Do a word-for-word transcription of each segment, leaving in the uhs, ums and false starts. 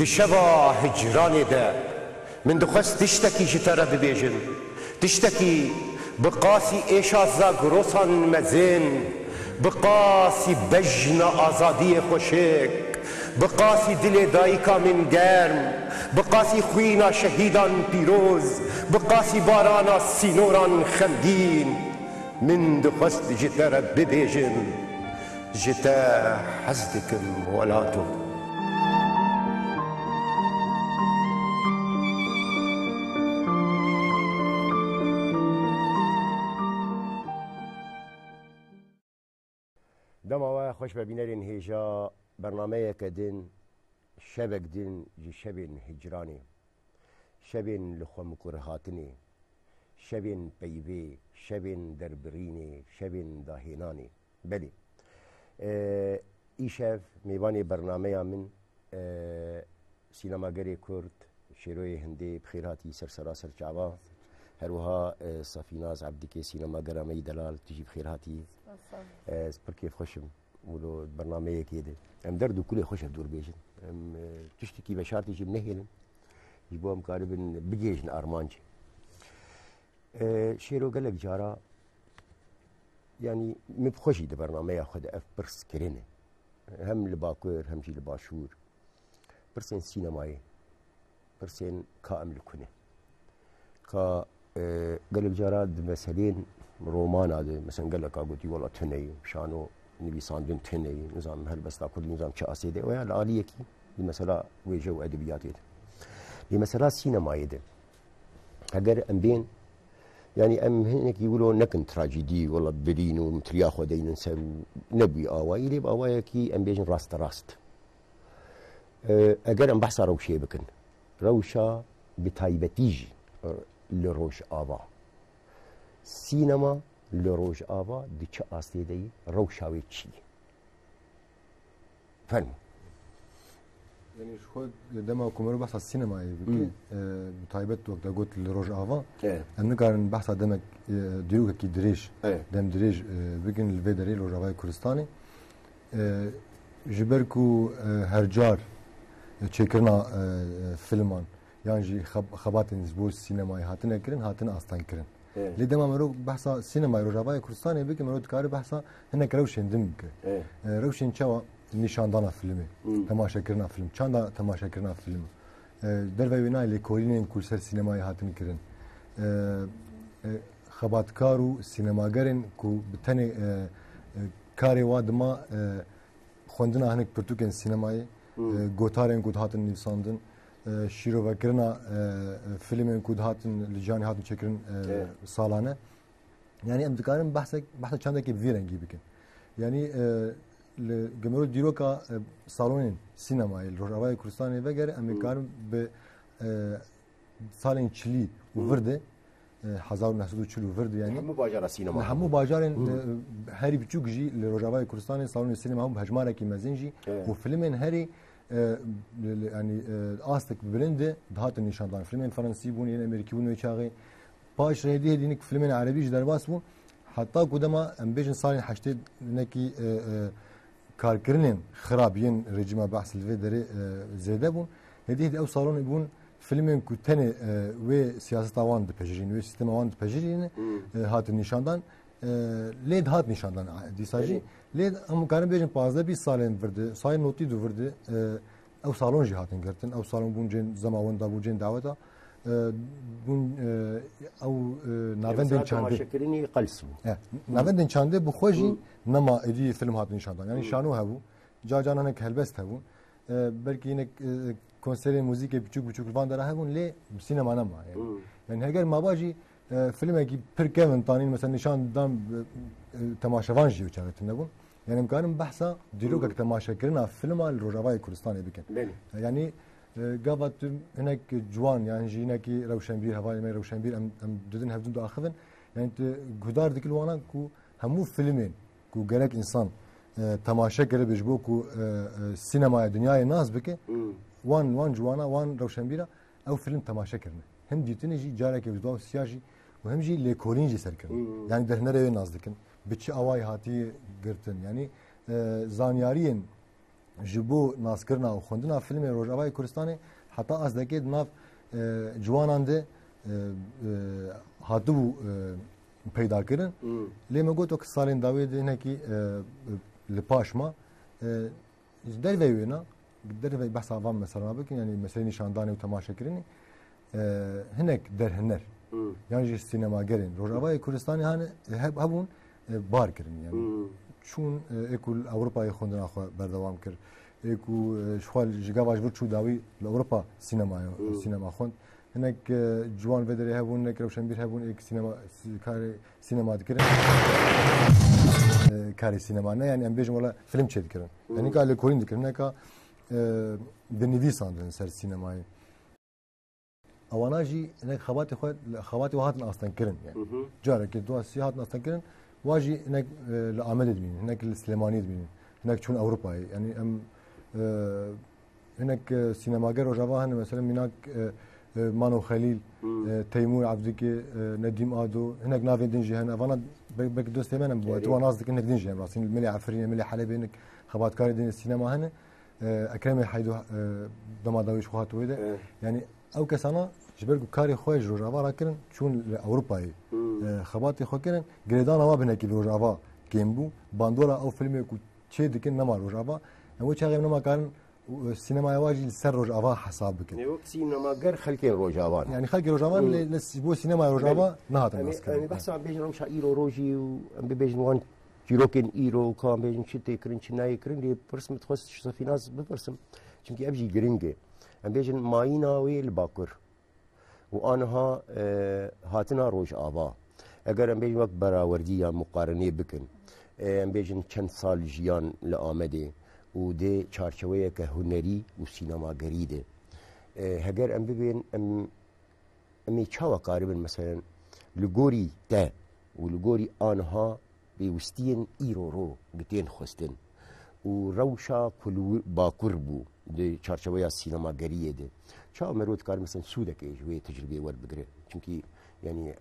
Di şeva hicranê de min dixwest tiştekî ji te re bibêjim. Tiştekî bi qasî êşa zagrosan mezin, bi qasî bejna azadiyê xweşik, bi qasî dilê dayika min germ, bi qasî xwîna şehîdan pîroz, bi qasî barana sînoran xemgîn, min dixwest ji te re bibêjim. Ji te hez dikim welato. Dema we xweş be bînerên hêja, bernameyeke din, şevek din ji şevên hicranê, şevên li xwe mikur hatinê, şevên peyvê, şevên derbirînê, şevên dahênanê. Belê. E, îşev mêvanê bernameya min, e, sînemagerê Kurd, Şêroyê Hindê, bi xêr hatî ser sera ser çava. Her wiha, e, Safînaz Ebdikê, sînemagera me yî delal, tu jî bi xêr hatî. Spas, sağ ol. E, ez pir kêfxweş im wilo di bernameyekê de. Em derd û kulê xwe ji hev dûr bêjin. Em, e, tiştekî veşartî jî nehêlin. Ji bo em karibin bigihêjin armancê. E, Şêro gelek cara, yanî min bi xwe jî di bernameya xwe de ev pirs kirine. Hem li Bakur, hem jî li Başûr. Pirsên sînemayê, pirsên ka em li ku ne. Ka, e, gelek cara di meselên romana de, mesela geleka gotî, wela tune ye, şano nivîsandin tune ye, nizam helbesta kurdî, nizam çi asê de, oya li aliyekî di mesela wêje û edebiyatê de. Lê mesela sînemayê de, heger em bên, yanî em hinekî wilo nekin trajîdî, wela birîn û mitiriya xwe deynin ser û nebûyî awayî, lê bi awayekî em bêjin rasterast. E, eger em behsa rewşê bikin, rewşa bi taybetî jî, e, li Rojava. Sînema li Rojava di çi astê de ye, rewşa wê çi ye? Fermo. Yanî ji xwe dema ku mero behsa sînemayê bike, Hmm. e, bi taybet wek te got li Rojava, Evet. em nikarin behsa demek, e, dîrokekî dirêj, Evet. dem dirêj, e, bikin li vê derê li Rojavayê Kurdistanê. E, ji ber ku, e, her car, e, çêkirina, e, e, filman yan jî xeb-, xebatên ji bo sînemayê hatine kirin, hatine astengkirin. Evet. Lê dema mero behsa sînemayê Rojavayê Kurdistanê bike, mero dikare behsa hinek rewşên din bike. Evet. E, rewşên çawa nîşandana filmê, Hmm. temaşekirina film, çanda temaşekirina film. E, derveyî wê nayê lêkolînên ku li ser sînemayê hatin kirin. E, e, xebatkar û sînemagerên ku bi tenê, e, e, karê wa dima, e, xwendina hinek pirtûkên sînemayê, Hmm. e, gotarên ku dihatin nivîsandin, e, şîrovekirina, e, e, filmên ku dihatin li cîhanê hatin çêkirin, e, Evet. salane. Yanî em dikarin behsek, behsa çandekê bi vî rengî bikin. Yanî, e, li gemero dîroka, e, salonên sînemayê li Rojavayê Kurdistanê vegere, em ê Hmm. karin bi, e, salên çilî û Hmm. vir de, e, hezar û neh sed û çil û vir de yanî. Hemû bajara sînema. Li hemû bajarên, Hmm. e, herî biçûk jî li Rojavayê Kurdistanê salonên sînema hemû bi hejmarekî mezin jî Evet. û filmên herî, e, li, li, yanî, e, astek bilind de dihatin nîşandan. Filmên fransî bûn, yên amerîkî bûn wê çaxê. Paş re hêdî hêdî hinek filmên erebî jî derbas bûn. Heta ku dema em bêjin salên heştê hinekî, e, e, karkirinên xirab yên rejîma Behs li vê derê, e, zêde bûn. Hêdî hêdî ew salonê bûn filmên ku tenê, e, wê siyaseta wan dipejirîn, wê sîstema wan dipejirîn, Hmm. e, hatin nîşandan. E, lê dihat nîşandan, e, dîsa jî. Belê. Lê em karin bêjin pazdeh bîst salên vir de, salên notî du vir de, e, ew salon jî hatin girtin. Ew salon bûn cên zema wenda, bûn cên daweta. E, bûn, e, ew, e, navendên çandê. Mesela temaşekirinî qels bû. E, navendên çandê bi xwe jî Hı. nema êdî film hatin nîşandan. Yanî Hı. şano hebû, car caran hinek helbest hebûn. E, belkî hinek, e, konserên muzîkê biçûk biçûk li van dera hebûn, lê sînema nema. Yanî, Hı. yanî heger maba jî, e, filmekî pir kevin tanîn, mesela nîşan dan, e, e, temaşevan jî çaxê tune bûn. Yanî em karin behsa dîrokek Hı. temaşekirina filma li Rojavayê Kurdistanê bikin. Belê. Yanî, e, gava tu hinek ciwan, yan jî hinekî rewşenbîr, hevalê me rewşenbîr, em, em didin hevdûn diaxivin. Yanî tu guhdar dikî li wana ku hemû filmên ku gerek însan, e, temaşe kiribe ji bo ku, e, e, sînemaya dinyayê nas bike, Hmm. wan, wan ciwana, wan rewşenbîra ew film temaşe kirine. Hem dîtinê jî carekê bi dua û siya jî û hem jî lêkolîn jî ser kirine. Hmm. Yanî derhnerê wê nas dikin. Bi çi awayî hatiye girtin. Yanî, e, zanyariyên ji bo naskirina û xwendina fîlmê Rojavayê Kurdistanê heta astekê di nav, e, ciwanan de, e, e, hatibû, e, peydakirin. Hmm. Lê me got, wek salên dawî de hinekî, e, li paş ma, e, ji derveyî wêna, derveyî behsa van mesela bikin, yanî meselê nîşandanê û temaşekirinê, e, hinek derhêner, Hmm. yan jî sînemagerên Rojavayê Kurdistanê hane, e, heb-, hebûn, e, bar kirin, yanî. Hmm. Çûn, e, ê ku li Ewropayê xwendina xwe berdewam kir. Ê ku, e, ji xwe ji gava ji vir çû dawî li Ewropa sînemaya, Hmm. sînema xwend. Hinek, e, ciwan vê derê hebûn, hinek rewşenbîr hebûn, ê ku sînema, sî-, karê sînema dikirin. E, karê sînema ne, yanî em bêjin wela film çêdikirin. Hmm. Yanî ka lêkolîn dikirin, hineka, e, dinivîsandin ser sînemayê. Ewana jî hinek xebatê xwe, xebatê xwe hatin astengkirin, yanî. Hı hı. Carekê duwa sî hatin astengkirin, wa jî hinek, e, li Amedê dibînin, hinek li Silêmaniyê dibînin, hinek çûn Ewropayê. Yanî em, e, hinek, e, sînemager Rojava hene, mesela mînak, e, e, Mano Xelîl, Hmm. e, Teymûr Evdikê, e, Nedîm Ado, hinek navên din jî hene. Evana be-, belkî dostê me ne, Evet. tu wan nas dikin, hinek din jî hene. Rastî li milê Efrînê, milê Helebê hinek xebatkarê din sînema hene. E, Ekremê Heydo, e, dema dawî ji xwe hat wê de. Evet. Yanî ew kesana ji ber ku karê xwe ji Rojava rakirin, çûn li Ewropayê, Hmm. e, xebatê xwe kirin, girêdana wa binekî li Rojava kêm bû. Bandora ew filmê ku çê dikin nema Rojava. Em wê çaxê nema karin, e, sînemaya wa jî li ser Rojava hesab bikin. Ne wek sînemager xelkên Rojava ne. Yanî xelkê Rojava Hmm. lê, lê ji bo sînemaya Rojava Belê. nehatin Em ê, naskirin. em ê behsa em bêjin rewşa îro rojî û em bibêjin wan çîrokên îro, ka em bêjin çi tê kirin, çi nayê kirin, lê pirs min dixwest ji Sefînaz bipirsim. Çimkî ev jî giring e. Em bêjin mayîna wê li Bakur û aniha, e, hatina Rojava. Eger em bêjin wek berawerdî ya muqarenê bikin, e, em bêjin çend sal jiyan li Amedê û dê çarçeweyeke hunerî û sînemagerî de. E, heger em bibên, em, em ê çawa karibin, meselen, li gorî te û li gorî aniha pêwistiyên îro ro bi tên xwestin û rewşa ku li wir-, Bakur bû di çarçeweya sînemageriyê de. Çawa merov dikare, mesela, sûdekê ji wê tecrûbeyê werbigire? Çimkî, yanî,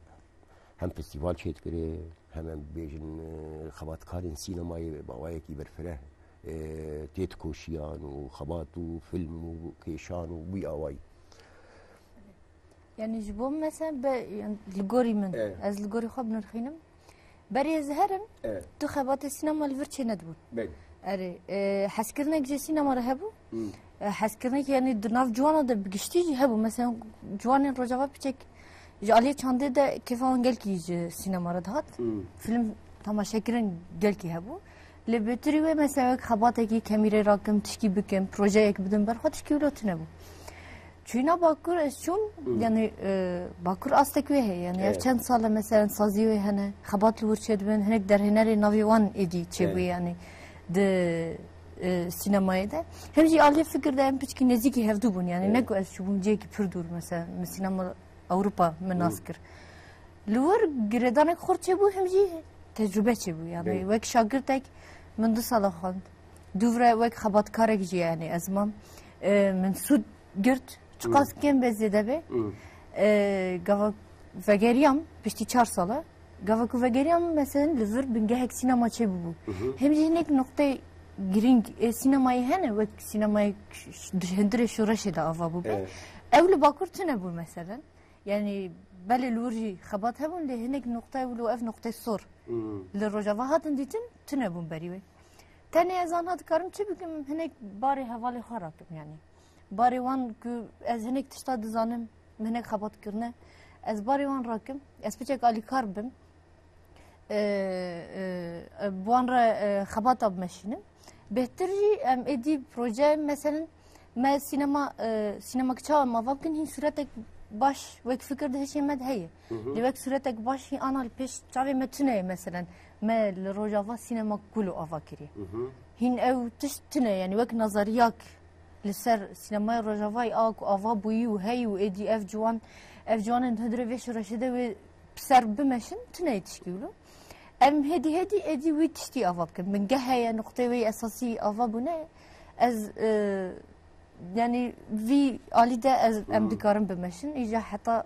hem festîval çêdikire, hem em bêjin, e, xebatkarên sînemayê bi awayekî berfireh, e, têdikoşiyan û xebat û film û kêşan û wî awayî. Yanî ji bo min mesela be, yanî li gorî min, Evet. ez li gorî xwe binirxînim. Berê ez herim, Evet. tu xebatê sînema li vir çênedibûn. Belê. Erê, e, hezkirinek ji sînema re hebû. Hmm. E, hezkirinek yanî di nav ciwana de bi giştî jî hebû. Mesela ciwanên Rojava piçek ji aliyê çandê de kêfa wan gelkî ji sînema re dihat. Hmm. Film temaşekirin gelkî hebû. Lê bêtirî wê mesela wek xebatekî kemîrê rakim, tişkî bikim, projeyek bidim ber xwe, tişkî wilo tune bû. Çûyîna Bakur ez çûm, Hmm. yanî, e, Bakur astek wê heye. Yanî ev Evet. çend sal e, mesela sazî wê hene, xebat li wir çêdibin, hinek derhênerê navê wan êdî çêbûye Evet. yanî di, e, sînemayê de. Hem jî aliyê fikir de em piçkî nêzîkî hevdû bûn, yanî Evet. ne ku ez çûbûm cihekî pir dûr, mesela min sînema Ewropa min nas Hmm. kir. Li wir girêdanek xurt çêbû, hem jî tecrûbe çêbû. Yanî Belê. wek şagirtek min du sala xwend. Dûvre wek xebatkarek jî, yanî ez mam, e, min sûd girt, çiqas Hmm. kêm be zêde be. Hmm. E, gava vegeriyam, piştî çar sala, gava ku vegeriyam, mesela li vir bingehek sînema çêbûbû. Mhm. Hem jî hinek noqteyê girîng ê sînemayê hene, wek sînemayê ş-, ş-, di hundirê şoreşê de ava bûbe. Evet. Ew li Bakur tune bû, mesela. Yanî belê li wir jî xebat hebûn, lê hinek noqteyê wilo ev noqteyê sor Hmm. li Rojava hatin dîtin, tune bûn berî wê. Tenê ez anha dikarim çi bikim, hinek barê hevalê xwe rakim, yanî. Barê wan ku ez hinek tişta dizanim, min hinek xebat kirine, ez barê wan rakim, ez piçek alîkar bim. E, e, e, bi wan re, e, xebata bimeşînim. Bêhtir jî em êdî proje, meselen, me sînema, e, sînemak çawa em ava bikin, hîn sûretek baş wek fikir di hişê me de heye. Hı hı. Lê wek sûretek baş hîn ana li pêş çavê me tune ye, meselen, me li Rojava sînemak wilo ava kiriye. Hı hı. Hîn ew tişt tune, yanî wek nazariyak li ser sînemaya Rojavayê a ku ava bûyî û heyî û êdî ev ciwan, ev ciwanên hundirê vê şoreşê de wê bi ser bimeşin, tune ye tişkî wilo. Em hêdî hêdî êdî wî tiştî ava bikin. Bingeh heye, nuqtê wê esasî ava bûne. Ez, e, yanî vî alî de ez, em Hmm. dikarin bimeşin. Îja heta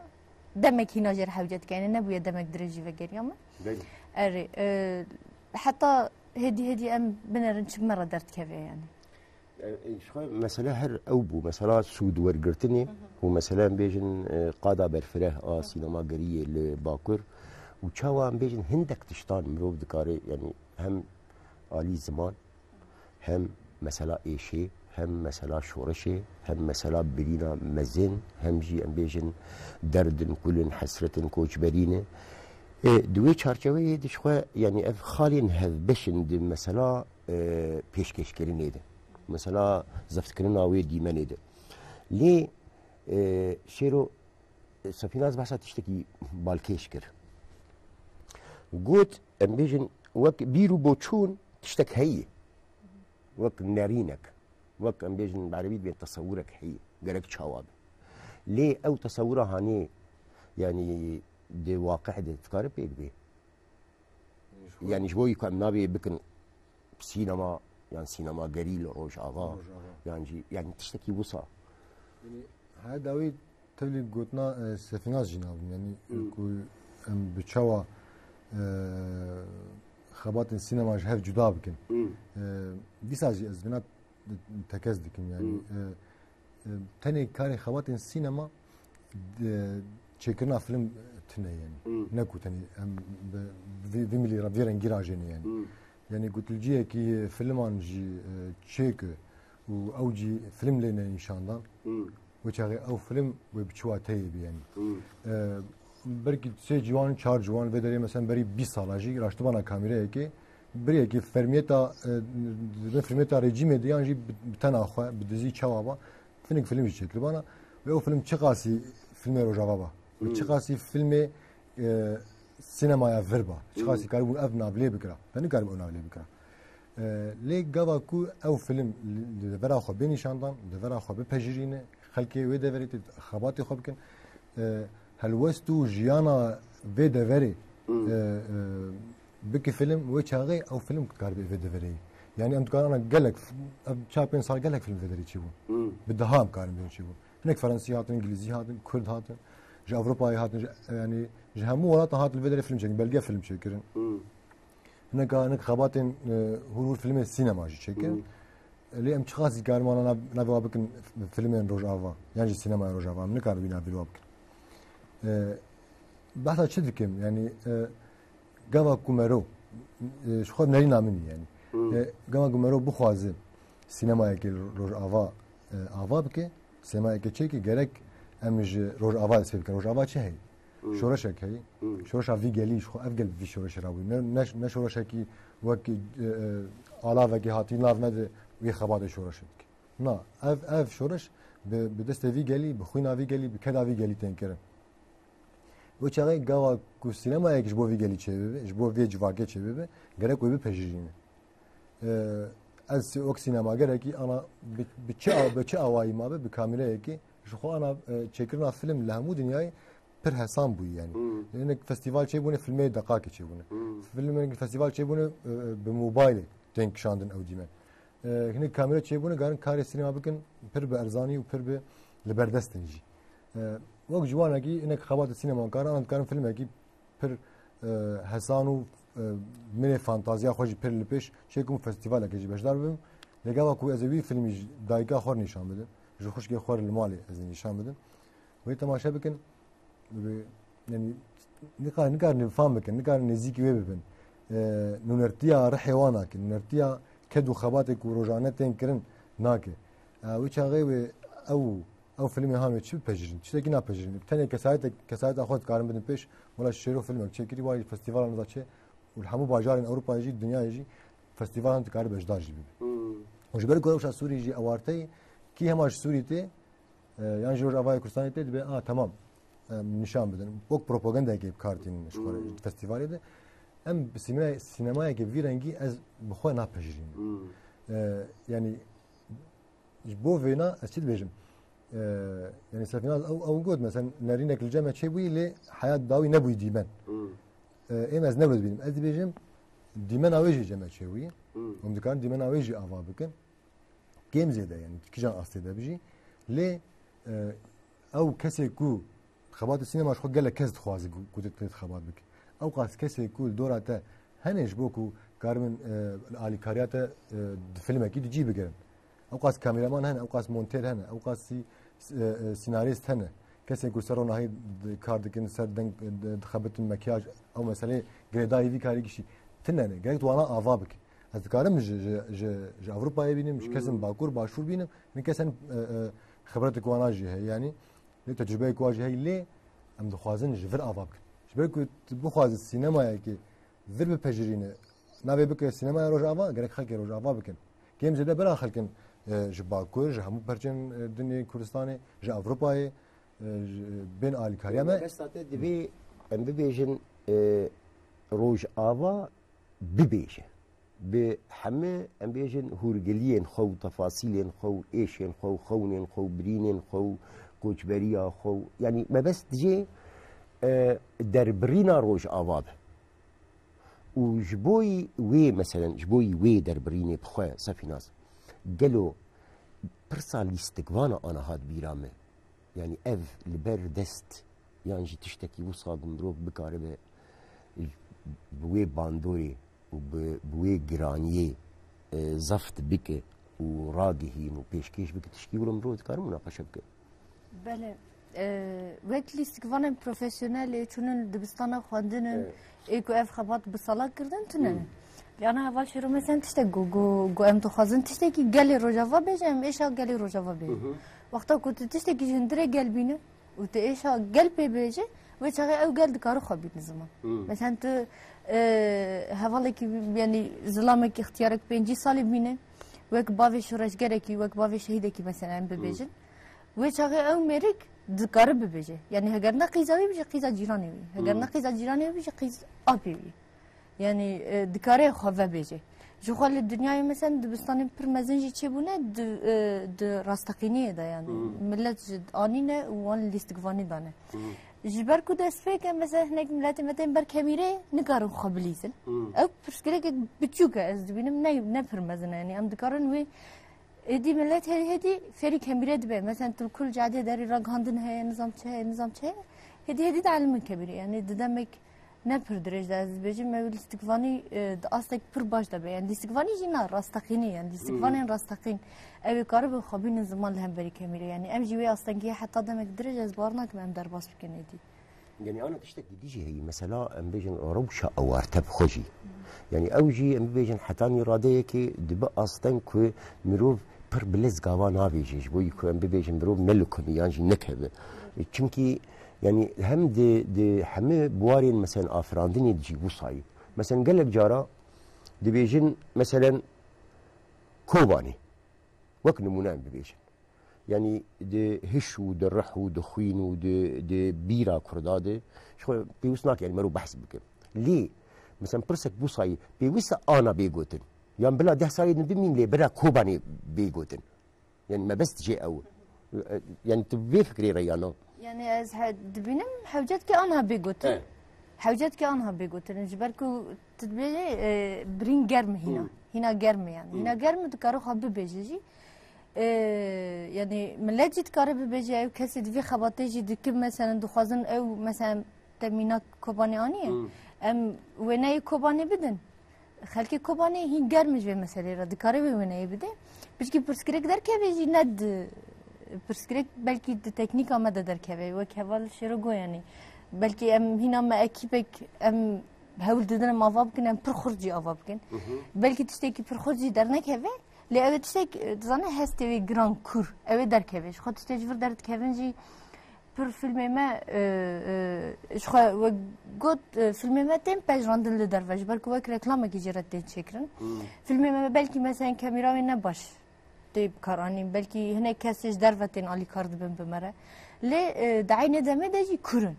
demek hîna jê re hewce dike. Yanî nebûye demek dirêj jî vegeriya me. Belê. Erê, e, heta hêdî hêdî em binerin çi bi me re derdikeve, yanî. E, e, ji xwe mesela her ew bû, mesela sûd wergirtinê û mesela em bêjin, e, qada berfireh a sînemageriyê li Bakur û çawa em bêjin hindek tiştan mirov dikare, yanî hem alî ziman, hem mesela êşê, hem mesela şoreşê, hem mesela birîna mezin, hem jî em bêjin derdin, kulin, hesretin, koçberî ne. E, di wê çarçeweyê de ji xwe, yanî ev xalên hevbeş in di mesela, e, pêşkêşkirinê de. Mesela zeftkirina wê dîmenê de. Lê, e, Şêro, e, Sefînaz behsa tiştekî balkêş kir. Got, em bêjin, wek bîr û boçûn tiştek heye. Wek nerînek. Wek, em bêjin, bi erebî dibên tesewurek heye. Gerek çawa be. Lê ew tesewura hanê, yanî di waqih de dikare pêk bê. Yanî ji bo ku em navê bikin sînema yan sînemagerî li Rojava, Rojava. Yan jî, yanî tiştekî wisa. Yanî her dawî tevlî gotina, e, Sefînaz jî nabin. Yanî Hmm. ku em bi çawa, e, xebatên sînema ji hev cuda bikin. Hmm. E, dîsa jî ez vêna tekez dikim. Yanî, Hmm. e, e, tenê karê xebatên sînema de çêkirina film tune, yanî. Hmm. Ne ku tenê em bi vî, vî milî re, vî rengî rajêne, yanî. Hmm. Yanî gutilciyekî filman jî, e, çêke û ew jî film lê ne nîşandan. Hmm. Wê çaxê ew film wê bi çi wateyê bî, yanî. Hmm. E, belkî sê ciwan, çar ciwan vê derê, mesela berî bîst sala jî raştibana kamîreyekê, biriyekî fermiyeta, e, di bin fermiyeta rejîmê de yan jî bi, bi tena xwe, bi dizî çawa ba, finik film jî çêkiribana. Wê ew film çiqasî filmê Rojava ba. Wê Hmm. çiqasî filmê, e, sînemaya vir ba. Çiqasî Hmm. karibû ev navlê bikira. Te nikaribû ew navlê bikira. E, lê gava ku ew film li, li devera xwe bê nîşandan, devera xwe bipejirîne, xelkê wê deverê tê xebatê xwe bikin. E, helwest û jiyana vê deverê, Hmm. e, e, bike film, wê çaxê ew film dikaribe vê deverê. Yanî em dikarin ana gelek, ev çar pênc sal gelek film vê derê çêbûn. Hmm. Bi deha em karin bêjin çêbûn. Hinek Ferensî hatin, Îngilîzî hatin, Kurd hatin, ji Ewropayê hatin, ji, yanî ji hemû welatan hatin li vê derê film çêkirin, belge film çêkirin. Hmm. Hineka, hinek xebatên, e, hûr hûr filmê sînema jî çêkirin. Hmm. Lê em çiqas dikarin wana nav-, navê wa bikin filmên Rojava, yan jî sînemaya Rojava, em nikarin wî navê wa bikin. E, behsa çi dikim? Yanî, e, gava ku mero, e, ji xwe nerîna min e, yanî. Hmm. E, gava ku mero bixwaze sînemayekê Rojava, e, ava bike, sînemayekê çêke, gerek em ji Rojava dest pê bikin. Rojava çi heye? Hmm. Şoreşek heye. Hmm. Şoreşa vî gelî ji xwe, ev gel vî şoreşê re bûye. Ne, ne, ne şoreşekî wek, e, e, alavekî hatî nav nede wê xebatê şoreşê dike. Na, ev, ev şoreş bi, bi destê vî gelî, bi xwîna vî gelî, bi keda vî gelî tên kirin. Wê çaxê gava ku sînemayek ji bo vî gelî çêbibe, ji bo vê civakê çêbibe, gerek wê bipejirîne. E, ez wek sînemagerekî ana bi, bi çi a-, bi çi awayî mabe, bi kamîreyekê ji xwe ana, e, çêkirina film li hemû dinyayê pir hesan bûye, yanî. Hmm. Hinek festîval çêbûne, filmê deqakê çêbûne. Hmm. Filmên festîval çêbûne, e, e, bi mobaylê tên kişandin ew dîmen. E, hinek kamîre çêbûne, garin karê sînema bikin pir bi erzanî û pir bi li ber dest in jî. E, wek ciwanekî hinek xebatê sînema karin, an dikarin filmekî pir, e, hesan û, e, min ê fantaziya xwe jî pir li pêş çêkim û festîvalekê jî beşdar bibim. Lê gava ku ez ê wî filmî ji dayika xwe re nîşan bidim, ji xwişkê xwe re li malê ez ê nîşan bidim. Wê temaşe bikin, bi, yanî, nikar-, nikarin fam bikin, nikarin nêzîkî wê bibin. E, nûnertiya rihê wan nake, nûnertiya ked û xebatê ku rojane tên kirin nake. E, wê çaxê wê ew Ew filmê hamê çi bipejirîn? Tiştekî napejirîn. Tenê kesayete-, kesayeta xwe dikarin bidin pêş. Wela Şêro filmek çêkirî, wa festîvala niza çê û li hemû bajarên Ewropayê jî, dinyayê jî festîvalan dikare beşdar jî bibe. Hmm. Û ji ber ku rewşa Sûrî jî ewarte ye, kî hema ji Sûrî tê, e, yan ji Rojavayê Kurdistanê tê, dibê, a, temam, em nîşan bidin. Wek propagandayekê bi kar tînin ji xwe re, Hmm. festîvalê de. Em bi sîne-, sînemayekê vî rengî ez bi xwe napejirînim. Hmm. E, yanî Ji bo vêna ez çi dibêjim? E, yanî Sefînaz ew, ew got, mesela nerînek li cem me çêbûyî lê heya dawî nebûyî dîmen. Hmm. E, êm ez ne wê dibînim. Ez dibêjim dîmena wê jî cem me çêbûyî. Hmm. Hûn dikarin dîmena wê jî ava bikin. Kêm zêde, yanî kîjan astê de bijî. Lê, e, ew kesê ku xebatê sînema ji xwe gelek kes dixwaze ku, ku tu, tu xebat bike. Ew qas kesê ku li dora te hene ji bo ku karibin, e, li alîkariya te, e, di filmekî di cî bigirin. Ew qas kameraman hene, ew qas monter hene, ew qas sî-, s-, e, e, senarist hene. Kesên ku ser ronahî di-, kar dikin, ser deng, e, di-, dixebitin, mekyaj, ew meselê girêdayî vî karî giştî tune ne. Gerek tu wana ava bike. Ez dikarim ji, ji, ji, ji Ewropayê bînim, ji kesên Bakur, Başûr bînim. Hinek kes hene, e, e, xibretek wana jî heye. Yanî, ne tecrubeyek wa jî heye lê em dixwazin ji vir ava bikin. Ji ber ku tu bixwazî sînemayekê vir bipejirîne, navê bike sînemaya Rojava, gerek xelkê Rojava bikin. Kêm zêde bira xelkin, e, ji Bakur, ji hemû perçên, e, din ê Kurdistanê, ji Ewropayê, e, ji, bên alîkariya me. Mebesta te divê em bibêjin, e, Rojava bibêje. Bi hemî, em bêjin, hûrgiliyên xwe û tefasîlên xwe û êşên xwe û xewnên xwe û birînên xwe û koçberiya xwe û, yanî mebest dijê, e, derbirîna Rojava be. Û ji bo wê, meselen, ji bo wê derbirînê bi xwe, Sefînaz, gelo pirsa lîstikvana ana hat bîra me? Yanî ev li ber dest yan jî tiştekî wisa ku mirov bikaribe bi wê bandorê û bi, bi wê giraniyê, e, zeft bike û ragihîn û pêşkêş bike, tişkî wilo mirov dikare munaqeşe bike. Belê. E, wek lîstikvanên profesyonel ê çûnin dibistana xwendin in, Evet. ê ku ev xebat bi sala kirdin tune ne. Hmm. Lê ana heval şêro, mesela, tiştek got, got, got em dixwazin tiştekî gelê Rojava bêje, em êşa gelê Rojava bêje. Hı hı. Wexta ku tu tiştekî ji hundirê gel bîne û tu êşa gel pê bêje, wê çaxê ew gel dikare xwe bîne ziman. Hı. Mesela tu, e, hevalekî, yanî zilamekî, ixtiyarek pêncî salî bîne, wek bavê şoreşgerekî, wek bavê şehîdekî, mesela, em bibêjin. Hı. Wê çaxê ew mêrik dikare bibêje. Yanî heger ne qîza wî bije, qîza cîranê wî. Heger Hmm. ne qîza cîranê wî bije, qîz apê wî. Yanî, e, dikare xwe vebêje. Ji xwe li dinyayê, mesela, dibistanên pir mezin jî çêbûne di, e, di rasteqîniyê de, yanî. Hmm. Millet ji anîne û wan lîstikvanî dane. Hmm. Ji ber ku destpêk e, mesela, hinek miletê me tên ber kemîrê nikarin xwe bilîzin. Hmm. Ew pirsgirêkek biçûk e, ez dibînim, ne, ne pir mezin e. Yanî em dikarin wê Êdî millet hêdî hêdî fêrî kemîrê dibe. Mesela tu li kul cadê derî ragihandin heye, nizam çi heye, nizam çi heye. Hêdî hêdî dielimin kemîrê. Yanî di demek ne pir dirêj de ez dibêjim, ew lîstikvanî, e, di astek pir baş de be. Yanî lîstikvanî jî na rasteqînî, yanî lîstikvanên Hmm. rasteqîn. Ew ê karibin xwe bînin ziman li hemberî kemîrê. Yanî em jî wê astengiyê heta demek dirêj ez bawer nakim em derbas bikin êdî. Yanî ana tiştekî dî jî heye, mesela, em bêjin rewşa ewarte bi xwe jî. Yanî ew jî em bibêjin hetanî radeyekê dibe asteng ku mirov pir bi lez gava navêje, ji bo ku em bibêjin mirov nelikumî yan jî nekeve. Çimkî, yanî hem di, di hemî buwarên, meselen, afirandinê de jî wisa ye. Meselen, gelek cara dibêjin, meselen, Kobanê. Wek nimûne em bibêjin. Yanî di hiş û di rih û di xwîn û di, di bîra Kurda de, ji xwe pêwîst nake, yanî mero behs bike. Lê, mesela, pirsek wisa ye, pêwîst e ana bê gotin. Yan bila deh salê din bimîn, lê bila Kobanê bê gotin. Yanî mebest jê ew. Yanî tu vê fikrê re ya na? Yanî ez he-, dibînim hewcetkê anha bê gotin. He. Hewcetkê anha bê gotin. Ji ber ku tu dibêjî, e, birîn germ e hîna. Hı. Hîna germ e yanî. Hı. Hîna germ e, dikare xwe bibêje jî. E, yanî millet jî dikare bibêje, ew kesê di vî xebatê jî dikin, meselen, dixwazin ew, meselen, te mînak Kobanê aniye. Hı. Em wêneyê Kobanê bidin. Xelkê Kobanê hîn germ e ji vê meselê re, dikare wê wêneyê bide. Pişkî pirsgirêk derkeve jî, ne di pirsgirêk, belkî di teknîka me de derkeve. Wek heval Şêro got, yanî belkî em hîna me ekîpek, em hewl didin em ava bikin, em pir xurt jî ava bikin. Hı hı. Belkî tiştekî pir xurt jî dernekeve. Lê ew ê tiştek, e, dizane hestê wê giran kûr, ew ê derkeve. Ji xwe tiştê ji vir derdikevin jî pir filmê me, e, e, ji xwe wek got, e, filmê me tên pejirandin li derve, ji ber ku wek reklamekî jê re tên çêkirin. Hmm. Filmê me belkî, meselen, kamera wê ne baş tê bikaranîn, belkî hinek kesê ji derve tên alîkar dibin bi me re. Lê, e, di eynê demê de jî kûr in.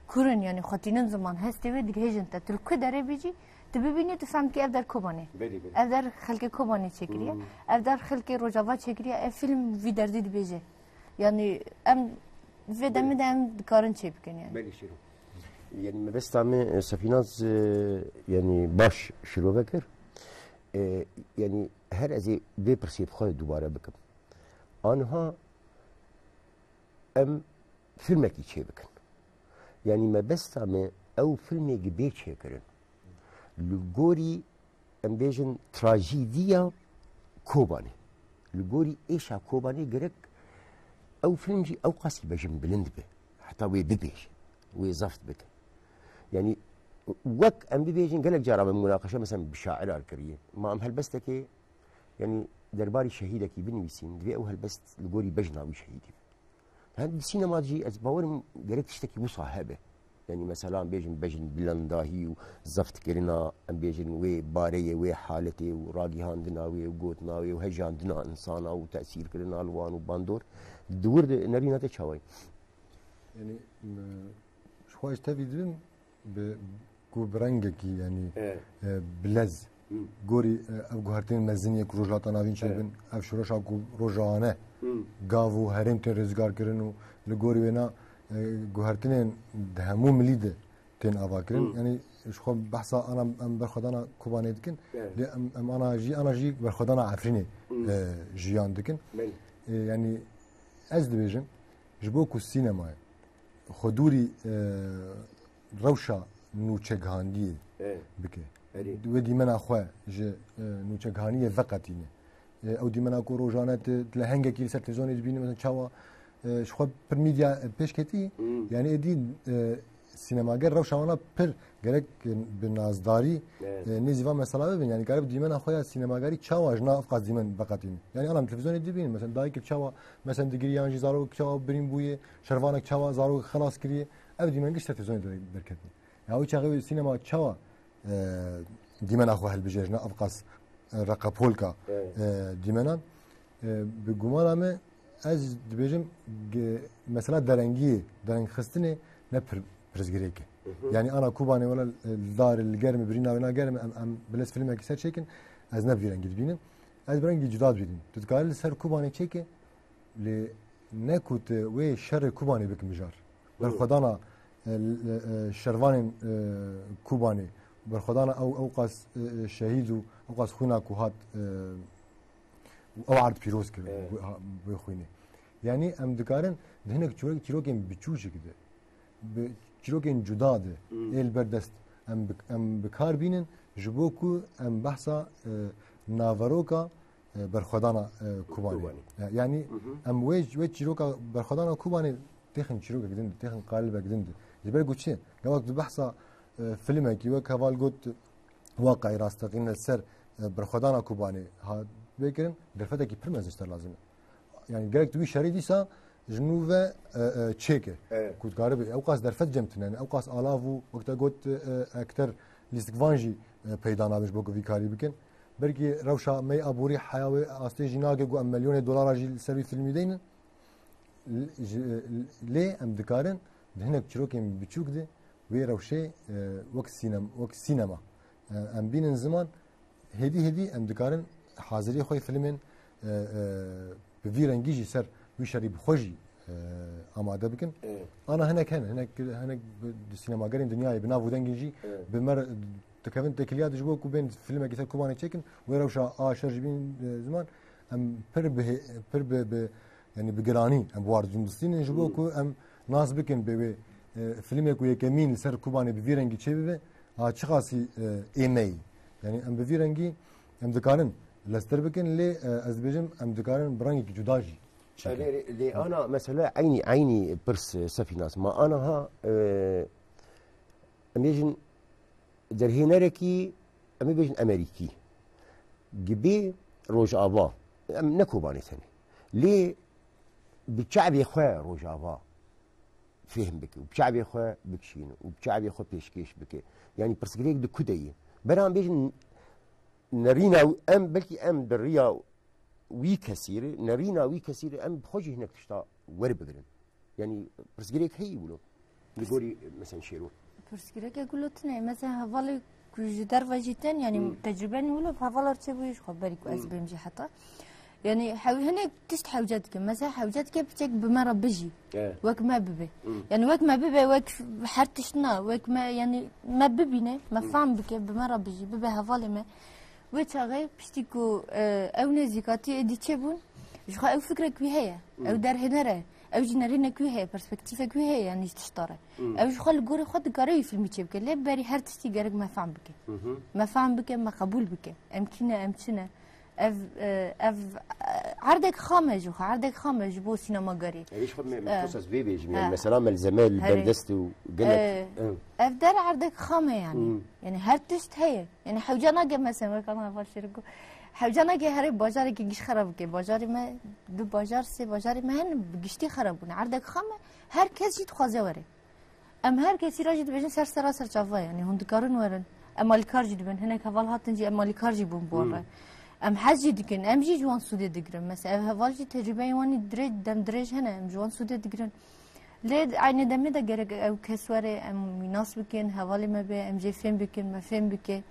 Kûr in, yanî xwe tînin ziman, hestê wê digihêjin te. Tu li ku derê bî jî, tu bibînî, tu fehm dikî ev der Kobanê. Belê, belê. Ev der xelkê Kobanê çêkiriye. Hmm. Ev der xelkê Rojava çêkiriye. Ev fîlm vî derdî dibêje. Yanî em vê Belê. demê de em dikarin çê bikin yanî. Belê, Şêro. Yanî mebesta me, e, Sefînaz, e, yanî baş şirove kir. E, yanî her ez ê vê pirsê bi xwe dubare bikim. Aniha em filmekî çêbikin. Yanî mebesta me ew filmekî bê çêkirin. Li gorî, em bêjin, trajîdiya Kobanê. Li gorî êşa Kobanê gerek ew film jî ew qasî bejin bilind be. Heta wê bibêje, wê zeft bike. Yanî wek em bibêjin gelek cara min munaqeşe mesela bi şaira kiriye. Ma em helbestekê, yanî derbarî şehîdekî binivîsîn, divê ew helbest li gorî bejna wî şehîdî be. Hem di sînema de jî ez bawerim gerek tiştekî wisa hebe. Yanî mesela em bêjin bejin bilandahî û zeftkirina, em bêjin wê bareyê, wê haletê û ragihandina wê û gotina wê û hejandina insana û tesîrkirina li wan û bandor di wir de nerîna te çawa ye? Yanî, m-, ji xwe ji tevî dibim bi, ku bi rengekî, yanî, Evet. e, bilez. Hı. Gorî, e, ev guhertinên mezin yê ku Rojhilata Navîn Evet. çêbin, ev şoreşa ku rojane Hı. gav û herêm tên rêzgar kirin û li gorî wêna, e, guhertinên di hemû milî de tên ava kirin. Hı. Yanî ji xwe behsa ana em berxwedana Kobanê dikin. Evet. Lê em, em ana jî, ana jî berxwedana Efrînê, Hı. e, jiyan dikin. Belê. E, yanî ez dibêjim, ji bo ku sînemayê xwedûrî, e, rewşa nûçegihandiyê Evet. bike. Erê. Wê dîmena xwe ji, e, nûçegihaniyê veqetîne. E, ew dîmena ku rojane tu, tu lehengekî li ser televîzyonê dibînî, mesela çawa, e, ji xwe pir medya, e, pêş ketî, Hmm. yanî êdî, e, sînemager rewşa wana pir gerek, e, bi nazdarî, Evet. e, nêzî van mesela bibin. Yanî karibe dîmena xwe ya sînemagerî çawa ji nav ev qas dîmen veqetîne. Yanî ana em televîzyonê dibînin, mesela dayikek çawa, mesela digiriyan jî zarok çawa birîn bûye, şervanek çawa zarok xelas kiriye. Ev dîmen giş ser televîzyonê der-, derketine. Ya wî çaxê wê sînema çawa, e, dîmena xwe hilbijêrine, ev qas, e, reqepolka, Evet. e, dîmenan. E, bi gumana me ez dibêjim, ge-, mesela derengiyê, derengxistinê ne pir-, pirsgirêk e. Hı hı. Yanî ana Kubanê wela, e, li dar, li germ, birîna wêna germ, em, em bilez filmekî ser çêkin, ez ne bi vî rengî dibînim. Ez bi rengî cuda dibînim. Tu dikarî li ser Kubanê çêke, Lê ne ku tu wê şerê Kubanê bik mijar. Hı. Berxwedana, e, l-, e, şervanên, e, Kubanê, berxwedana ew, ew qas, e, e, şehîd û ew qas xwîna ku hat, e, ew erd pîroz kir, Evet. bu, ha, bu xwînê. Yanî em dikarin di hinek çîrok-, çîrokên biçûçik de, bi çîrokên cuda de, Hmm. ê li ber dest em bi, em bi kar bînin, ji bo ku em behsa, e, naveroka, e, berxwedana, e, Kubanê. Kubanê. Ya-, yanî Hı hı. em wê, wê çîroka berxwedana Kubanê têxin çîrokek din de, têxin qalibek din de. Ji ber ku çi? Gava tu behsa, e, filmekî wek heval got, waqayî rasteqîn li ser, e, berxwedana Kubanê hat bê kirin, derfetekî pir mezin ji te lazim e. Yanî gerek tu wî şerî dîsa ji nû ve, e, e, çêke. Evet. Ku dikaribe ew qas derfet cem tune ne, ew qas alav û wek te got, e, ekter lîstikvan jî, e, peyda nabe ji bo ku vî karî bikin. Belkî rewşa me yê aborî heya wê astê jî nake ku em milyonê dolara jî li ser vî filmî deynin. L-, ji, e, lê em dikarin di hinek çîrokên biçûk de wê rewşê, e, wek sînem-, wek sînema, e, em bînin ziman, hêdî hêdî em dikarin haziriyê xwe yê filmên, e, e, bi vî rengî jî ser wî şerî bi xwe jî, e, amade bikin. Evet. Ana hinek hene, hinek, hinek bi, di sînemagerên dinyayê bi nav û dengên jî Evet. bi me re dikevin têkiliya de ji bo ku bên filmekî ser Kubanê çêkin, wê rewşa a şer jî bîn, e, ziman, em pir bi hê-, pir bi, bi, yanî bi giranî em bi war dûn distînin ji bo Hmm. ku em nas bikin bê wê, e, filmê ku yekemîn li ser Kubanê bi vî rengî çêbibe, ha çiqasî, e, ê me yî. Yanî em bi vî rengî em dikarin lester bikin, lê, e, ez dibêjim em dikarin bi rengekî cuda jî çêkin. Lê, lê ana mesele eynî, eynî pirs, e, Sefînas. Ma ana ha, e, em bêjin derhênerekî, em ê bêjin Emerîkî. Gibê Rojava, em ne Kobanê tenê. Lê bi çavê xwe Rojava fêhm bike û bi çavê xwe bikişîne û bi çavê xwe pêşkêş bike. Yanî pirsgirêk di ku de ye? Bera em bêjin nerîna em, belkî em di riya wî kesî re, nerîna wî kesî re em bi xwe jî hinek tişta werbigirin. Yanî pirsgirêk heye wilo. Li gorî mesela Şêro. Pirsgirêkek wilo tune. Mesela hevalê ku ji derve jî tên, yanî Hmm. tecrûbeyên wilo bi hevala re çêbûye ji xwe berî ku ez Hmm. bêm jî heta. Yanî hew-, hinek tişt hewce dike. Mesela hewce dike piçek bi me re bijî. Evet. Wek me bibe. Hmm. Yanî wek me bibe, wek her tişt na, wek me, yanî me bibîne, me Hmm. fehm bike, bi me re bijî, bibe hevalê me. Wê çaxê piştî ku, e, ew nêzîkatî êdî çêbûn, ji xwe ew fikrek wî heye. Hmm. Ew derhêner e. Ew jî nerînek wî heye, perspektîfek wî heye, yanî ji tişta re. Hmm. Ew ji xwe li gorî xwe dikare wî filmî çêbike. Lê berî her tiştî gerek me fehm bike. Hı hı. Me fehm bike, me qebûl bike. Em kî ne, em çi ne. Ev, e, ev, e, erdek xam e ji xwe, erdek xam e ji bo sînemagerî. Ev jî xwe me, me E. xwest ez vê bêjim, yani E. mesela melzeme li Herê. ber dest û gelek, E. e. Ev der erdek xam e yani. Hmm. Yani her tişt heye. Yani hewca nake mesela, wek ana heval şêrê got. Hewca nake herê bajarekî giş xera bike. Bajarê me, du bajar, sê bajarê me hene bi giştî xera bûne. Erdek xam e, her kes jî dixwaze were. Em her kesî re jî dibêjin ser sera ser çava, yani hûn dikarin werin. Em alîkar jî dibin. Hinek heval hatin jî em alîkar jî bûn bi wan re. Em hez jî dikin. Em jî ji wan sûdê digirin. Mesela ev heval jî tecrûbeyên wan î dirê-, dem dirêj hene. Em ji wan sûdê digirin. Lê di eynê demê de gerek ew kes were, em wî nas bikin, hevalê me be, em jê fêm bikin, me fêm bike.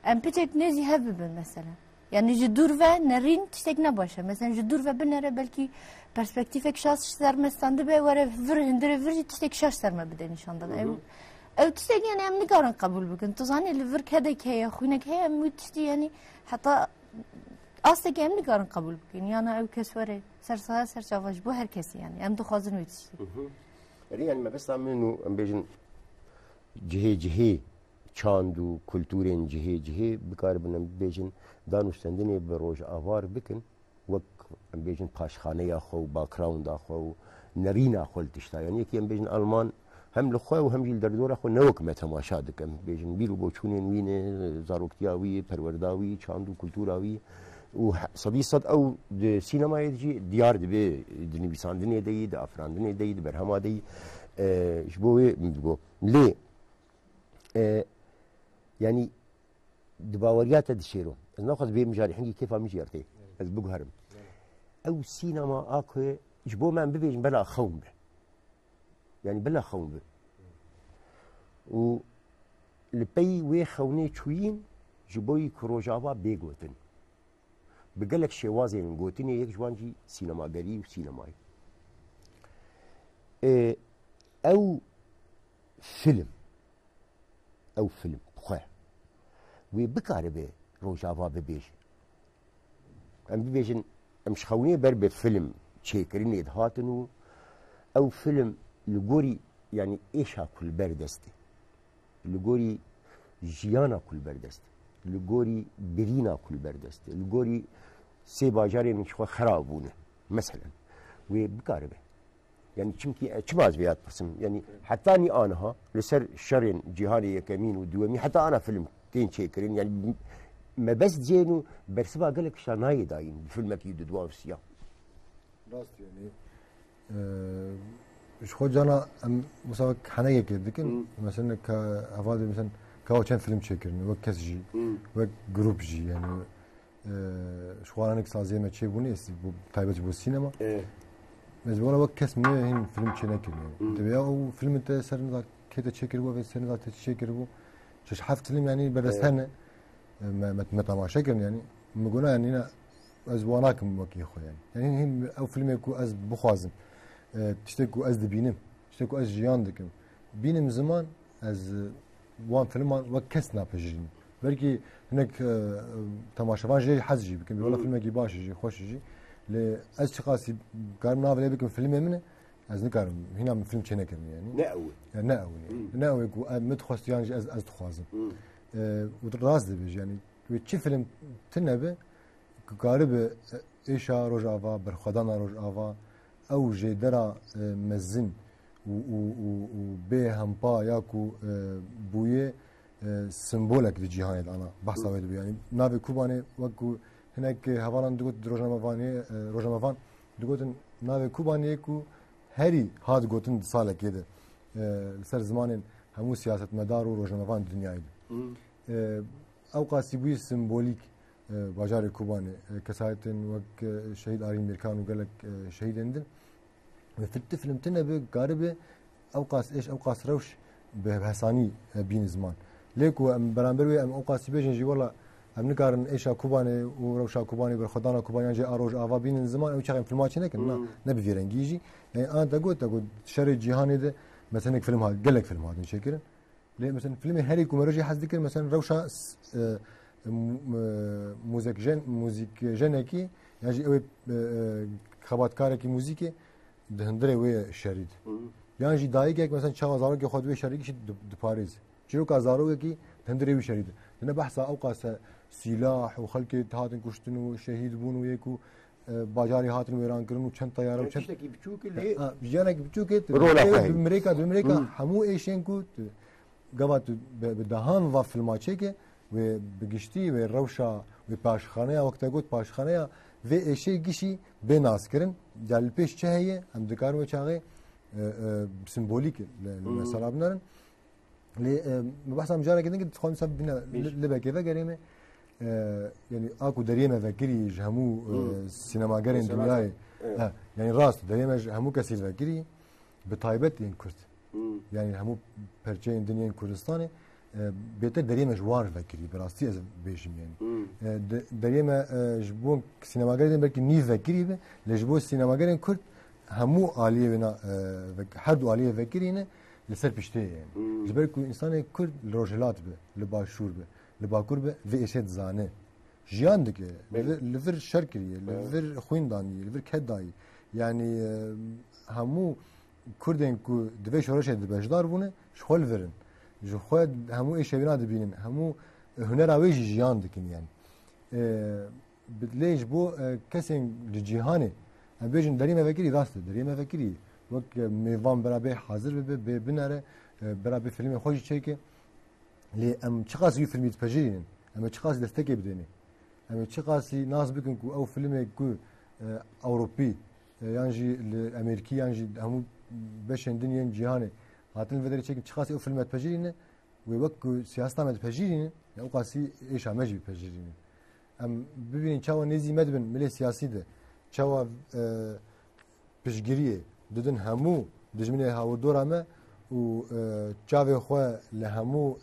Em piçek nêzî hev bibin mesela. Yani ji dûr ve nerîn tiştek ne baş e. Mesela ji dûr ve binere belkî perspektîfek şaş ser me standibe, were vir, hundirê vir jî tiştek şaş ser me bide nîşandan. Ew, ew tiştek yani em nikarin qebûl bikin. Tu zanî li vir kedek heye, xwînek heye, em wî tiştî yani heta astekî em nikarin qebûl bikin. Yana ew kes were ser saya ser çava ji bo her kesî yani. Em dixwazin wî tiştî. Hı hı. Erê yani mebesta min û em bêjin cihê cihê çand û kulturên cihê cihê bikaribin em bibêjin danûstendinê bi rojava re bikin, wek em bêjin paşxaneya xwe û backgrounda xwe û nerîna xwe li tişta. Yani yekî em bêjin Alman hem li xwe û hem jî li derdora xwe ne wek me temaşa dike. Em bêjin bîr û boçûnên wî ne, zaroktiya wî, perwerda wî, çand û kultura wî û he-, sedî sed ew di sînemayê de jî diyar dibe, di nivîsandinê de yî, di afirandinê de yî, di berhema de yî. E, ji bo wê min digot. Lê E, yanî di baweriya te dişêro. Ez naxwaz bê mijarê hingî kêfa min jî erte. Ez biguherim. Ew sînema a ku ji bo me em bibêjin bela xewn be. Yanî bila xewn be. Û li pey wê xewnê çûyîn ji bo yî ku Rojava bê gotin. Bi gelek şêwazên gotinê yek ji wan jî sînemagerî û sînemayê. E, ew film ew film bi xwe wê bikaribe Rojava bibêje. Em bibêjin, em ji xewnê ber bi film çêkirinê dihatin û ew film li gorî, yanî êşa ku li ber dest e, li gorî jiyana ku li ber dest e, li gorî birîna ku li ber dest e, li gorî sê bajarên ji xwe xera bûne. Meselen, wê bikaribe. Yani çimkî, e, çima ez vê ya dipirsim? Yani heta nî aniha li ser şerên cîhanê yekemîn û duwemîn heta ana film tên çêkirin. Yani mebest cên û bersiva gelek tişta nayê dayîn bi filmekî di duwa siya. Rast yani. Eee, ji xwe cana em mesela wek henegekê dikin. Hmm. Mesela ka heval de mesela ka çend film çêkirin, wek kes jî, Hmm. wek grup jî yani. Eee, ji xwe re hinek saziyê me çêbûne, êstî bû taybet ji bo sînema. Ê. Ez wala wek kes min hîn film çê nekirine. Hmm. Divê ya ew filmê te ser niza kê te çêkiribû, ev ser niza te çêkiribû. Şeş heft film yani berdest Ê. hene. E, me, me, me temaşe kirin yani. Min gona yani ne, ez wana kim wekî xwe yani. Yani hîn ew filmê ku ez bixwazim, e, tiştek ku ez dibînim, tiştek ku ez jiyan dikim, bînim ziman, ez, e, wan filman wek kes napejirînim. Belkî hinek, e, temaşevan jê hez jî bikin. Wala Hmm. filmekî baş e jî, xweş e jî. Lê ez çiqasî karim navê lê bikim filmê min e, ez nikarim. Hîna min film çê nekirine yani. Ne ew e. Ya ne ew e. Hmm. Ne ew e ku, e, min dixwest yan jî ez, ez dixwazim. Hmm. E, û tu rast dibêjî yani. Wê çi film tune be, ku karibe, e, êşa Rojava, berxwedana Rojava, ew jêdera, e, mezin û, û, û, û bê hempa ya ku, e, bûye, e, simbolek di cîhanê de ana behsa wê dibe. Yani navê Kubanê wek ku hinek hevalan digot di rojnamevanê, e, rojnamevan digotin navê Kubanê ku herî hat gotin di salekê de, e, li ser zimanên hemû siyasetmedar û rojnamevan di dinyayê de. Hmm. E, ew qasî bûye simbolîk, e, bajarê Kubanê, e, kesayetên wek, e, Şehîd Arîn Mêrkan û gelek, e, şehîdên din. Ve fil-, ti film tune bi, karibe ew qas êş, ew qas rewş bi hesanî, e, bîne ziman. Lê ku em beramber wê em ew qasî bêjin jî, wela em nikarin êşa Kubanê û rewşa Kubanê, berxwedana Kubanê yan jî a Rojava bînin ziman, ew çax em filma çê nekin. Na, Hmm. ne bi vî rengî jî. Yani an te got, te got şerê cîhanê de mesela film hat, gelek film hatin çêkirin. Lê mesela filmê herî ku me re jî hez dikir, mesela rewşa s-, e, m-, e, muzikjen-, muzîkjenekî yan jî ew ê, e, e, xebatkarekî muzîkê di hundirê wê şerî de. Hı. Yan jî dayikek mesela çawa zarokê xwe di wê şerî kişî di-, diparêze. Çîroka zarokekî di hundirê wî şerî de. Hine behsa ew qase sîlah û xelkê hatin kuştin û şehîd bûn û yê ku, e, bajarê hatin wêran kirin û çend teyare û çend tiştekî biçûk e, lê ha, jiyanek biçûk e, rola xwe bi mirêka bi mirêka hemû êşên ku gava tu bi dehan va filma çêke wê bi giştî wê rewşa wê paşxaneya wek te got paşxaneya vê êşê gişî bê naskirin. Ya li pêş çi heye em dikarin wê çaxê e, e, simbolîk li mesela binerin. Lê, e, me behsa mijareke din kir, dixwazim sen bîne li, li bekê vegerê me. E, yani, a ku deriyê me vekirî ji hemû, e, sînemagerên dinyayê. E, yani, rast, deriyê me ji hemû kesî vekirî, bi taybet yên Kurd. Yani, hemû perçeyên din yên Kurdistanê, e, bêtir deriyê me ji wan vekirî, bi rastî ez bêjim, yani. E, de, deriyê me, e, ji bo sînemagerê din belkî nîv vekirî be, lê ji bo sînemagerên Kurd hemû aliyê wêna, e, vek, her du aliyê vekirî ne, li ser piştê ye. Ji ber ku însanê Kurd li Rojhilat be, li Başûr be, li Bakur be, vê êşê dizane. Jiyan dike, li vir, li vir şer kiriye, li vir xwîn daniye, li vir ked dayî. Yanî, e, hemû Kurdên ku di vê şoreşê de beşdar bûne, ji xwe li vir in. Ji xwe hemû êşê wêna dibînin, hemû hunera wê jî jiyan dikin yanî. E, Bi-, lê ji bo, e, kesên li cîhanê, em bêjin deriyê me vekirî, rast e, deriyê me vekirî. Wek, e, mêvan bera bê hazir bibe, bê binere, e, bera bê filmê xwe jî çêke. Lê em çiqas wî filmî dipejirînin, em ê çiqas destekê bidêne. Em ê çiqasî nas bikin ku ew filmê ku, e, Ewropî, e, yan jî li Amerîkî, yan jî hemû beşên din yên cîhanê hatin li vê derê çêkin, çiqasî ew filme dipejirîne, wê wek ku siyaseta me dipejirîne, ya ew qasî êşa me jî bipejirîne. Em bibînin çawa nêzî me dibin milê siyasî de, çawa, e, piştgiriyê didin hemû dijminê hawirdora me û, e, çavê xwe li hemû,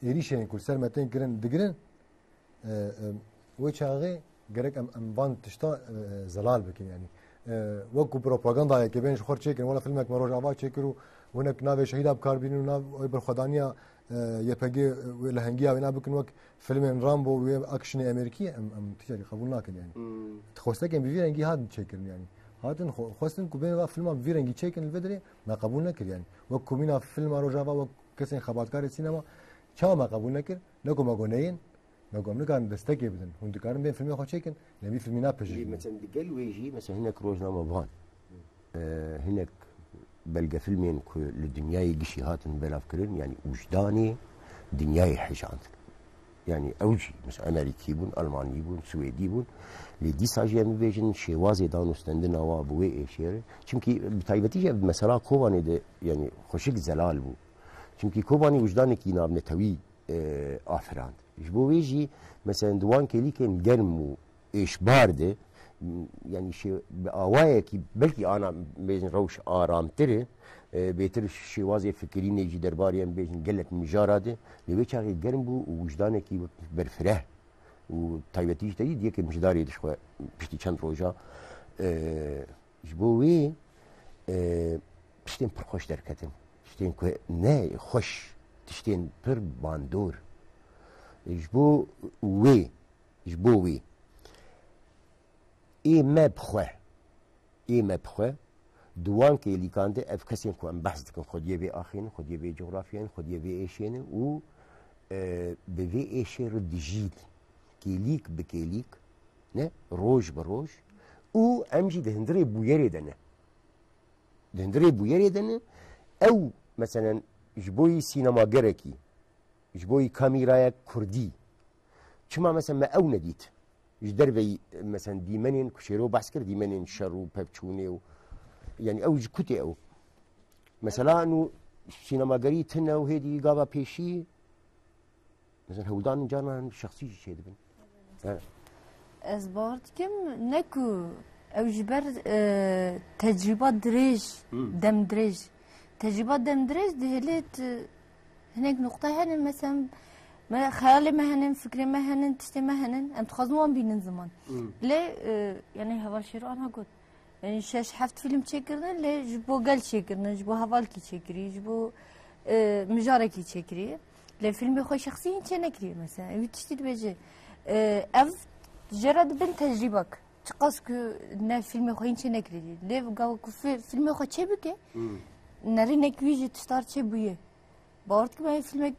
e, êrîşên ku li ser me tên kirin digirin, e, e, wê çaxê gerek em, em van tişta, e, zelal bikin, yanî. E, wek ku propagandayeke bên ji xwe çêkin, wela filmek me Rojava çêkir û hinek navê şehîda bi kar bînin û nav, wê berxwedaniya, e, Y P G, wê lehengiya wêna bikin wek filmên Rambo û wê akşinê Amerîkî, em, em tiştekî qebûl nakin, yanî. Xwestekên bi vî rengî hatin çêkirin, yanî. Hatin xwe, xwestin ku bên va filma bi vî rengî çêkin li vê derê, me qebûl nekir, yanî. Wek ku mîna filma Rojava, wek kesên xebatkarê sînema, çawa me qebûl nekir? Ne ku me got neyên, Me got, em nikarin destekê bidin. Hûn dikarin bên filmê xwe çêkin, lê em vî filmî napejirînin. Lê, mesela, di gel wê jî, mesela, hinek rojnamevan, e, hinek belgefilmên ku li dinyayê gişî hatin belavkirin, yanî wijdanê dinyayê hejandin. Yanî ew jî, mesela, Amerîkî bûn, Almanî bûn, Swêdî bûn. Lê dîsa jî em bibêjin şêwazê danûstendina wa bi wê êşê re. Çimkî bi taybetî jî ev mesela Kobanê de, yanî xweşik zelal bû. Çimkî Kobanî wijdanekî navnetewî, e, afirand. Ji bo wê jî, mesela, di wan kêlîkên germ û êşbar de, m, yanî şê-, bi awayekî belkî ana bêjin rewş aramtir e, e, bêtir şêwazê fikirînê jî derbarê em bêjin gelek mijara de, lê wê çaxê germ bû û wijdanekî berfireh û taybetî jî te dît yekê mijarê dişxwe piştî çend roja, e, Ji bo wê, e, tiştên pir xweş derketin. Tiştên ku ne xweş, tiştên pir bandor. Ji bo wê, ji bo wê. Ê me bi xwe, ê me bi xwe, di wan kêlîkan de ev kesên ku em behs dikin, xwediyê vê axê ne, xwediyê vê cografyayê ne, xwediyê vê êşê ne û, e, bi vê êşê re dijîn. Kêlîk bi kêlîk, ne, roj bi roj û em jî di hundirê bûyerê de ne. Di hundirê bûyerê de ne, ew, meselen, ji bo yî sînemagerekî, ji bo yî kamîrayek kurdî, çima, meselen, me ew nedît? Ji derveyî, meselen, dîmenên ku Şêro behs kir, dîmenên şer û pevçûnê û, yanî ew ji ku tê ew? Mesela, nû sînemagerî tune û hêdî gava pêşî, Mesela hewldanin carnan şexsî jî çêdibin. He. Ez bawer dikim ne ku ew ji ber, e, tecrîba dirêj, Hmm. dem dirêj. Tecrîba dem dirêj dihêlê tu hinek nuqtay hene, mesela, me, xeyalê me hene, fikrê me hene, tiştê me hene, em dixwazin wan bînin ziman. Hmm. Lê, e, yani heval Şêro ana got. Yani şeş heft film çêkirine, lê ji bo gel çêkirine, ji bo hevalkî çêkirî, ji bo, e, mijarekî çêkirî. Lê filmê xwe şexsî hîn çênekirî mesela. Ev tiştî dibêje. E, ev jê re dibin tecrîbek. Çiqas ku ne filmê xwe hîn çênekirî. Lê gava ku fi-, filmê xwe çêbike, Hmm. nerînek wî ji tiştar çêbûye. Bawer dikim ev filmek